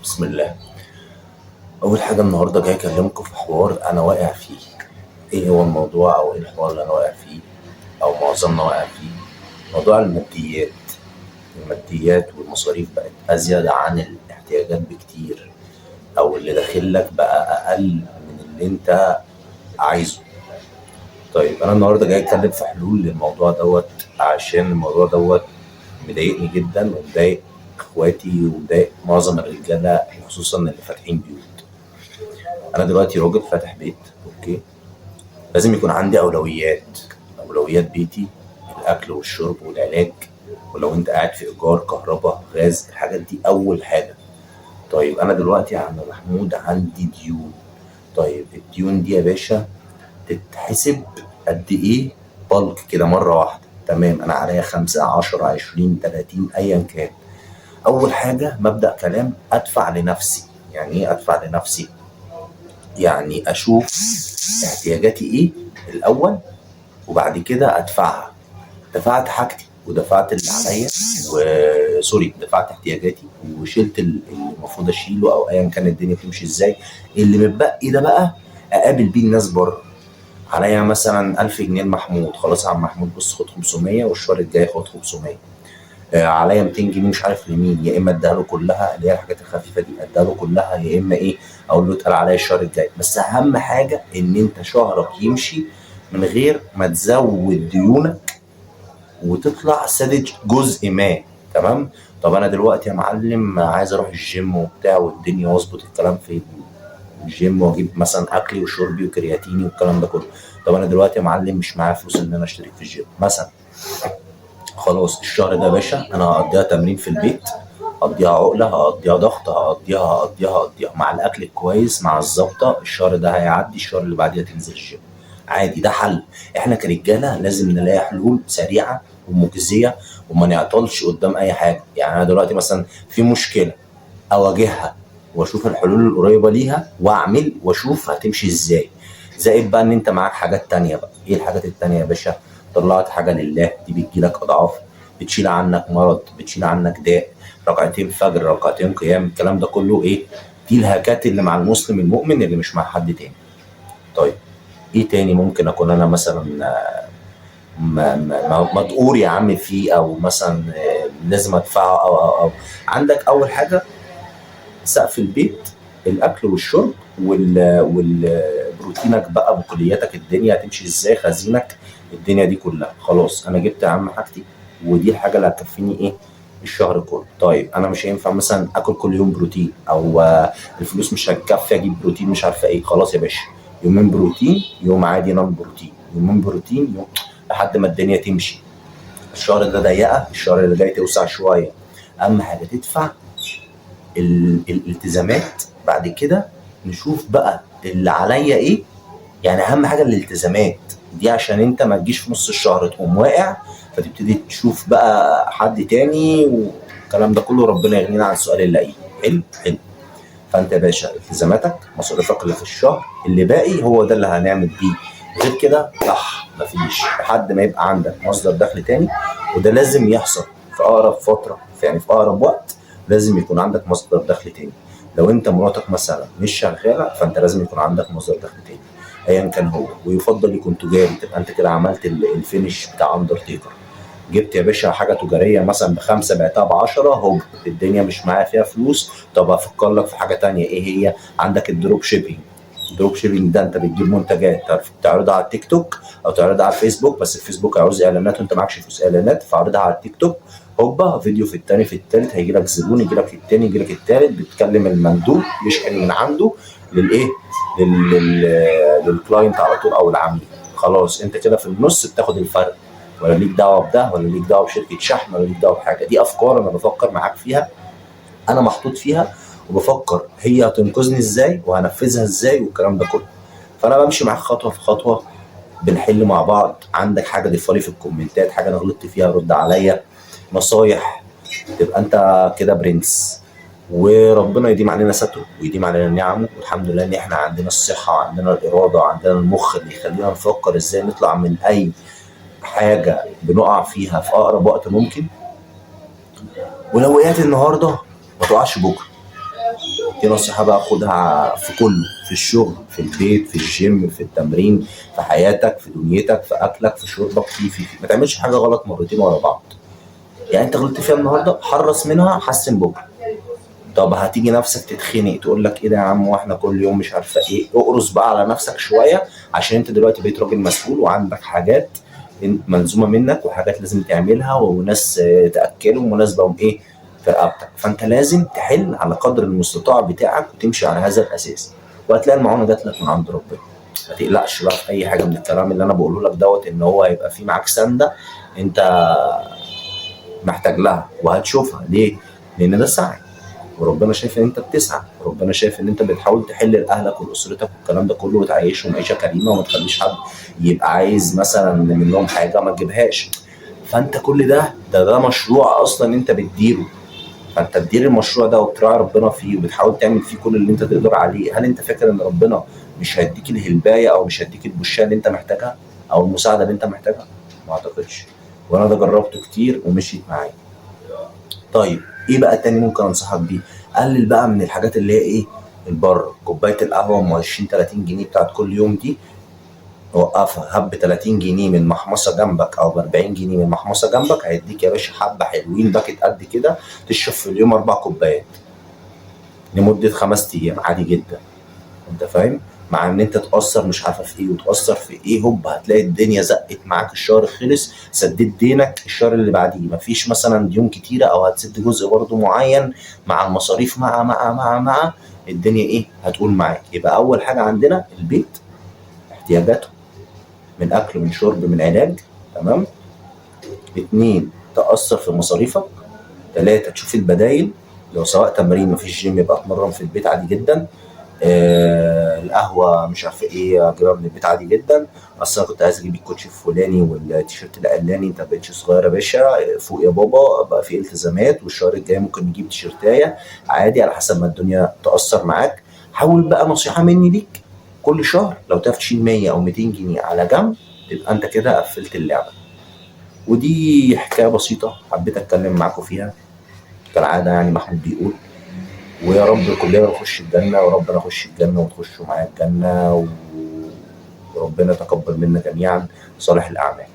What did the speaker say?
بسم الله. اول حاجة النهارده جاي اكلمكم في حوار انا واقع فيه. ايه هو الموضوع او ايه الحوار اللي انا واقع فيه او معظمنا واقع فيه؟ موضوع الماديات. الماديات والمصاريف بقت ازيد عن الاحتياجات بكتير، او اللي داخل لك بقى اقل من اللي انت عايزه. طيب انا النهارده جاي اتكلم في حلول للموضوع دوت، عشان الموضوع دوت مضايقني جدا ومضايق اخواتي ومضايق معظم الرجالة، خصوصا اللي فاتحين بيوت. انا دلوقتي راجل فاتح بيت، okay، لازم يكون عندي اولويات. اولويات بيتي الاكل والشرب والعلاج، ولو انت قاعد في ايجار كهرباء غاز، الحاجات دي اول حاجة. طيب انا دلوقتي يا عم محمود عندي ديون. طيب الديون دي يا باشا تتحسب قد ايه؟ bulk كده مرة واحدة. تمام، انا عليا 5 10 20 30 ايا كان. اول حاجة مبدا كلام، ادفع لنفسي. يعني ايه ادفع لنفسي؟ يعني اشوف احتياجاتي ايه الاول وبعد كده ادفعها. دفعت حاجتي ودفعت اللي عليا، و sorry دفعت احتياجاتي وشلت اللي المفروض اشيله او ايا كان الدنيا بتمشي ازاي. اللي متبقي ده بقى اقابل بيه الناس بره. عليا مثلا 1000 جنيه لمحمود، خلاص يا عم محمود بص خد 500 والشهر الجاي خد 500. عليا 200 جنيه مش عارف لمين، يا اما اديها له كلها اللي هي الحاجات الخفيفة دي اديها له كلها، يا اما ايه اقول له اتقل عليا الشهر الجاي. بس اهم حاجة ان انت شهرك يمشي من غير ما تزود ديونك وتطلع سادد جزء ما. تمام. طب انا دلوقتي يا معلم عايز اروح الجيم وبتاع والدنيا واظبط الكلام في الجيم واجيب مثلا اكلي وشربي وكرياتيني والكلام ده كله. طب انا دلوقتي يا معلم مش معايا فلوس ان انا اشترك في الجيم مثلا. خلاص الشهر ده يا باشا انا هقضيها تمرين في البيت، هقضيها عقله، هقضيها ضغط، هقضيها هقضيها هقضيها مع الاكل الكويس مع الظبطه. الشهر ده هيعدي، الشهر اللي بعديها تنزل الجيم عادي. ده حل. احنا كرجاله لازم نلاقي حلول سريعة ومجزيه وما نعطلش قدام اي حاجة. يعني انا دلوقتي مثلا في مشكلة اواجهها واشوف الحلول القريبة ليها واعمل واشوف هتمشي ازاي. زائد بقى ان انت معاك حاجات تانية. بقى ايه الحاجات التانية يا باشا؟ طلعت حاجة لله دي بتجيلك اضعاف، بتشيل عنك مرض، بتشيل عنك داء، ركعتين فجر، ركعتين قيام، الكلام ده كله ايه؟ دي الهاكات اللي مع المسلم المؤمن اللي مش مع حد تاني. طيب ايه تاني ممكن اكون انا مثلا مدقور يا عم فيه، او مثلا لازم ادفعه او او او عندك اول حاجة سقف البيت، الاكل والشرب والبروتينك بقى بكلياتك، الدنيا هتمشي ازاي، خزينك، الدنيا دي كلها. خلاص انا جبت يا عم حاجتي ودي الحاجة اللي هتكفيني ايه الشهر كله. طيب انا مش هينفع مثلا اكل كل يوم بروتين، او الفلوس مش هتكفي اجيب بروتين مش عارفه ايه. خلاص يا باشا، يومين بروتين، يوم عادي non protein، يومين بروتين، يوم، لحد ما الدنيا تمشي. الشهر ده ضيقه، الشهر اللي جاي توسع شوية. اهم حاجة تدفع الالتزامات، بعد كده نشوف بقى اللي عليا ايه. يعني اهم حاجة الالتزامات دي، عشان انت ما تجيش في نص الشهر تقوم واقع فتبتدي تشوف بقى حد تاني والكلام ده كله. ربنا يغنينا عن السؤال اللئيم. حلو حلو. فانت يا باشا التزاماتك، مصاريفك اللي في الشهر، اللي باقي هو ده اللي هنعمل بيه. غير كده صح مفيش، لحد ما يبقى عندك مصدر دخل تاني، وده لازم يحصل في اقرب فترة، يعني في اقرب وقت لازم يكون عندك مصدر دخل تاني. لو انت مراتك مثلا مش شغالة فانت لازم يكون عندك مصدر دخل تاني ايا كان هو، ويفضل يكون تجاري. تبقى انت كده عملت ال finish بتاع اندرتيكر. جبت يا باشا حاجة تجارية مثلا ب5 بعتها ب10، هوب الدنيا مش معايا فيها فلوس. طب افكر لك في حاجة تانية، ايه هي؟ عندك ال drop shipping. ال drop shipping ده انت بتجيب منتجات تعرضها على التيك توك او تعرضها على الفيسبوك، بس الفيسبوك عاوز اعلانات وانت معكش فلوس اعلانات، فاعرضها على التيك توك. هوبا فيديو في الثاني في الثالث هيجي لك زبون، يجي لك الثاني، يجي لك الثالث. بتكلم المندوب يشحن من عنده للايه، لل client على طول او العميل. خلاص انت كده في النص بتاخد الفرق، ولا ليك دعوه بده، ولا ليك دعوه بشركه شحن، ولا ليك دعوه بحاجة. دي افكار انا بفكر معاك فيها، انا محطوط فيها وبفكر هي هتنقذني ازاي وهنفذها ازاي والكلام ده كله. فانا بمشي معاك خطوة في خطوة، بنحل مع بعض. عندك حاجة ضيفها لي في الكومنتات، حاجة انا غلطت فيها رد عليا، نصايح، تبقى انت كده برنس. وربنا يديم علينا ستره ويديم علينا نعمه، والحمد لله ان احنا عندنا الصحة وعندنا الارادة وعندنا المخ اللي يخلينا نفكر ازاي نطلع من اي حاجة بنقع فيها في اقرب وقت ممكن. ولو وقعت النهارده ما تقعش بكره. دي نصيحة بقى خدها في كله، في الشغل، في البيت، في الجيم، في التمرين، في حياتك، في دنيتك، في اكلك، في شربك، في في في ما تعملش حاجة غلط مرتين ورا بعض. يعني انت غلطت فيها النهارده، حرص منها، حسن بكره. طب هتيجي نفسك تتخنق تقول لك ايه ده يا عم واحنا كل يوم مش عارفه ايه، اقرص بقى على نفسك شوية، عشان انت دلوقتي بقيت راجل مسؤول وعندك حاجات ملزومه منك وحاجات لازم تعملها وناس تاكلهم وناس بقوا ايه في رقبتك، فانت لازم تحل على قدر المستطاع بتاعك وتمشي على هذا الاساس، وهتلاقي المعونة جات لك من عند ربنا. ما تقلقش بقى في اي حاجة من الكلام اللي انا بقوله لك دوت، ان هو هيبقى في معاك سنده انت محتاج لها وهتشوفها. ليه؟ لان ده سعي، وربنا شايف ان انت بتسعى، وربنا شايف ان انت بتحاول تحل لاهلك ولاسرتك والكلام ده كله، وتعيشهم عيشه كريمة وما تخليش حد يبقى عايز مثلا منهم حاجة ما تجيبهاش. فانت كل ده مشروع اصلا انت بتديره، فانت تدير المشروع ده وبتراعي ربنا فيه وبتحاول تعمل فيه كل اللي انت تقدر عليه. هل انت فاكر ان ربنا مش هيديك الهلبايه او مش هيديك البشايه اللي انت محتاجها او المساعدة اللي انت محتاجها؟ ما اعتقدش، وانا ده جربته كتير ومشيت معايا. طيب ايه بقى تاني ممكن انصحك بيه؟ قلل بقى من الحاجات اللي هي ايه البرة، كوباية القهوة ام 20 30 جنيه بتاعت كل يوم دي وقفها، هب 30 جنيه من محمصه جنبك او ب 40 جنيه من محمصه جنبك، هيديك يا باشا حبه حلوين باكت قد كده، تشرب في اليوم 4 كوبايات لمدة 5 ايام عادي جدا. انت فاهم؟ مع ان انت تاثر مش عارفه في ايه وتاثر في ايه، هوب هتلاقي الدنيا زقت معاك، الشهر خلص سددت دينك، الشهر اللي بعديه مفيش مثلا ديون كتيرة او هتسد جزء برضه معين مع المصاريف مع مع مع مع الدنيا ايه هتقول معاك. يبقى اول حاجة عندنا البيت، احتياجاته من اكل من شرب من علاج، تمام. 2 تاثر في مصاريفك. 3 تشوف البدايل، لو سواء تمرين مفيش جيم يبقى اتمرن في البيت عادي جدا، القهوة مش عارفه ايه اجيبها من البيت عادي جدا، اصل انا كنت عايز اجيب الكوتشي الفلاني والتيشيرت العلاني، انت ما بقتش صغير يا باشا، فوق يا بابا، بقى في التزامات، والشهر الجاي ممكن نجيب تيشيرتايه عادي على حسب ما الدنيا تاثر معاك. حاول بقى، نصيحة مني ليك، كل شهر لو تعرف تشيل 100 او 200 جنيه على جنب تبقى انت كده قفلت اللعبة. ودي حكاية بسيطة حبيت اتكلم معاكم فيها كالعادة، يعني محمود بيقول ويا رب كلنا نخش الجنة، وربنا نخش الجنة وتخشوا معايا الجنة، وربنا يتقبل منا جميعا صالح الأعمال.